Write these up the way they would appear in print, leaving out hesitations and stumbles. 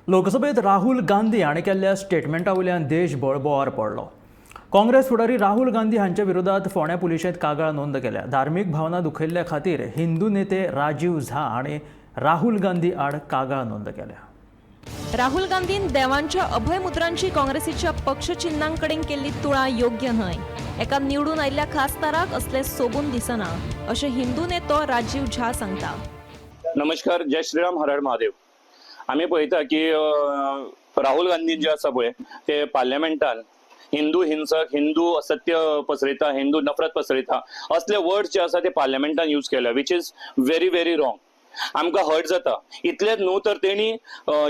लोकसभेत राहुल गांधी हांणी केल्ल्या स्टेटमेंटा वयल्यान देशभर बोवार पडलो. काँग्रेस फुडारी राहुल गांधी हांच्या विरोधात फोंड्या पुलिशेंत कागाळ नोंद केल्या. धार्मीक भावना दुखयल्ल्या खातीर हिंदू नेते राजीव झा हांणी राहुल गांधी आड कागाळ नोंद केल्या. राहुल गांधीन देवांच्या अभयमुद्रांची काँग्रेसीच्या पक्षचिन्हांकडेन केल्ली तुळा योग्य न्हय. एका निवडून आयिल्ल्या खासदाराक असलें सोबून दिसना अशें हिंदू नेतो राजीव झा सांगता. नमस्कार, जय श्रीराम, हर हर महादेव. आमी पळयता की राहुल गांधी जे आसा पळय ते पार्लमेंटान हिंदू हिंसक, हिंदू असत्य पसरयता, हिंदू नफरत पसरयता असले वर्ड्स जे आसा ते पार्लमेंटान यूज केल्या, which is very very wrong. आमकां हर्ट जाता. इतलेंच न्हू तर तेणी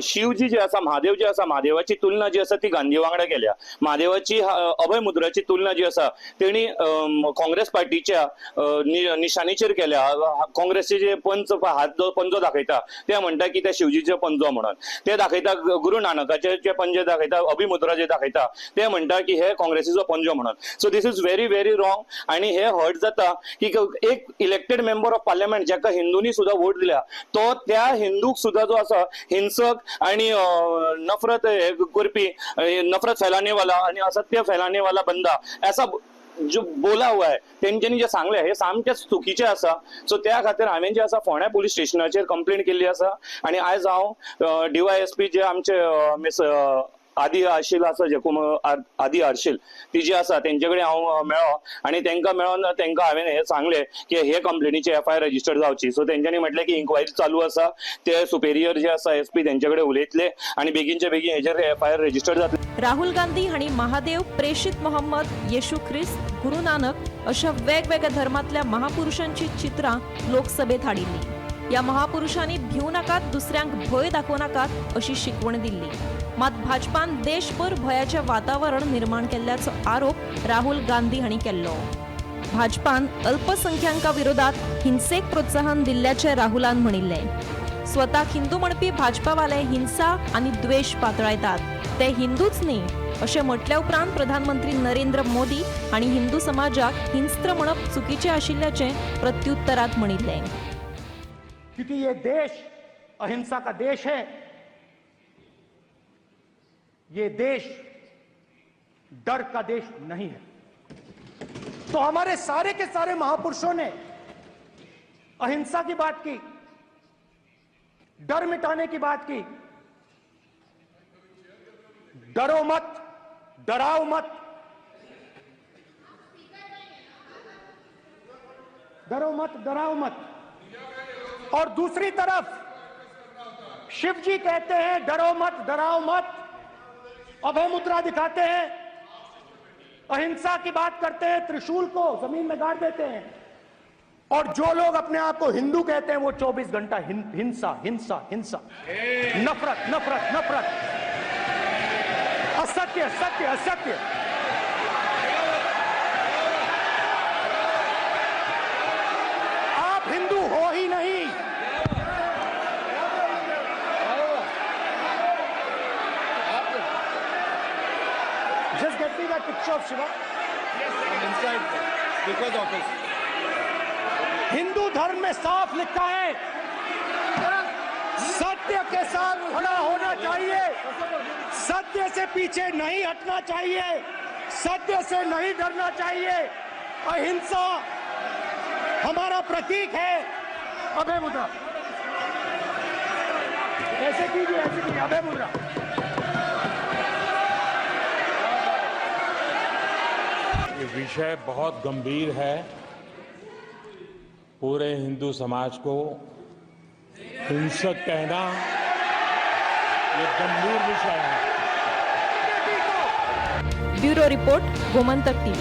शिवजी जे आसा, महादेव जे आसा, महादेवाची तुलना जी आसा ती गांधी वांगडा केल्या. महादेवाची अभय मुद्राची तुलना जी आसा तेणी काँग्रेस पार्टीच्या निशाणीचेर केल्या. काँग्रेसचे जे पंच हात जो पंजो दाखयता ते म्हणटा की ते शिवजीचे पंजो म्हणून ते दाखयता. गुरु नानकाचे जे पंजे दाखयता, अभिमुद्रा जे दाखयता ते म्हणटा की हे काँग्रेसीचो पंजो म्हणून. So this is very very wrong आणि हे हर्ट जाता की एक इलेक्टेड मेंबर ऑफ पार्लमेंट जाका हिंदूंनी सुद्धा वोट दिल्या तो त्या हिंदूक सुद्धा जो आसा हिंसक आणि नफरत हे करपी, नफरत फैलाने वाला आणि असत्य फैलाने वाला बंदा ऐसा जो बोला हुआ है, तेंच्यांनी जे सांगलें हे सामकें चुकीचें आसा. सो त्या खातीर हांवें जे आसा फोंड्या पुलीस स्टेशनाचेर कंप्लेन केल्ली आसा आणि आयज हांव डीवायएसपी जे आमचे मिस आदी आर्शील आसा, जेकुम आदी आर्शील ती जी आसा तेंचे कडेन हांव मेळ्ळो आनी तेंकां मेळोन तेंकां हांवें हें सांगलें की हे कंप्लेनीची एफआयआर रजिस्टर जावची. सो तेंच्यांनी म्हटलें की इन्क्वायरी चालू आसा, ते सुपेरियर जे आसा एसपी तेंचे कडेन उलयतले आनी बेगीनच्या बेगीन हेजेर एफआयआर रजिस्टर जातले. राहुल गांधी हांणी महादेव, प्रेषित मोहम्मद, येशू ख्रिस्त, गुरु नानक अशा वेगवेगळ्या धर्मांतल्या महापुरुषांची चित्रां लोकसभेत हाडिल्ली. ह्या महापुरुषांनी भिवू नाकात, दुसऱ्यांक भंय दाखोवं नाकात अशी शिकवण दिल्ली. मात भाजपान देशभर भंयाचें वातावरण निर्माण केल्ल्याचो आरोप राहुल गांधी हांणी केल्लो. भाजपान अल्पसंख्यांका विरोधात हिंसेक प्रोत्साहन दिल्ल्याचें राहुलान म्हणिल्लें. स्वताक हिंदू म्हणपी भाजपावाले हिंसा आनी द्वेश पातळायतात, ते हिंदूच न्ही अशें म्हटल्या उपरांत प्रधानमंत्री नरेंद्र मोदी हांणी हिंदू समाजाक हिंस्त्र म्हणप चुकीचें आशिल्ल्याचें प्रत्युत्तरात म्हणिल्लें. क्योंकि ये देश अहिंसा का देश है, ये देश डर का देश नहीं है. तो हमारे सारे के सारे महापुरुषों ने अहिंसा की बात की, डर मिटाने की बात की. डरो मत, डराओ मत. डरो मत, डराओ मत. और दूसरी तरफ शिवजी कहते हैं डरो मत, डराओ मत. अभय मुद्रा दिखाते हैं, अहिंसा की बात करते हैं, त्रिशूल को जमीन में गाड़ देते हैं. और जो लोग अपने आप को हिंदू कहते हैं वो 24 घंटा हिंसा हिंसा हिंसा, नफरत नफरत नफरत, असत्य सत्य असत्य. आप हिंदू हो ही नहीं. Just get me that picture of Shiva. I'm inside because office. Hindu धर्म में साफ लिखा है सत्य के साथ खड़ा होना चाहिए, सत्य से पीछे नहीं हटना चाहिए, सत्य से नहीं डरना चाहिए. अहिंसा हमारा प्रतीक है. अभय मुद्रा ऐसे कीजिए, ऐसे कीजिए, अभय मुद्रा. ये विषय बहुत गंभीर है. पूरे हिंदू समाज को हिंसक कहना ये गंभीर विषय है. Bureau report, Gomantak TV.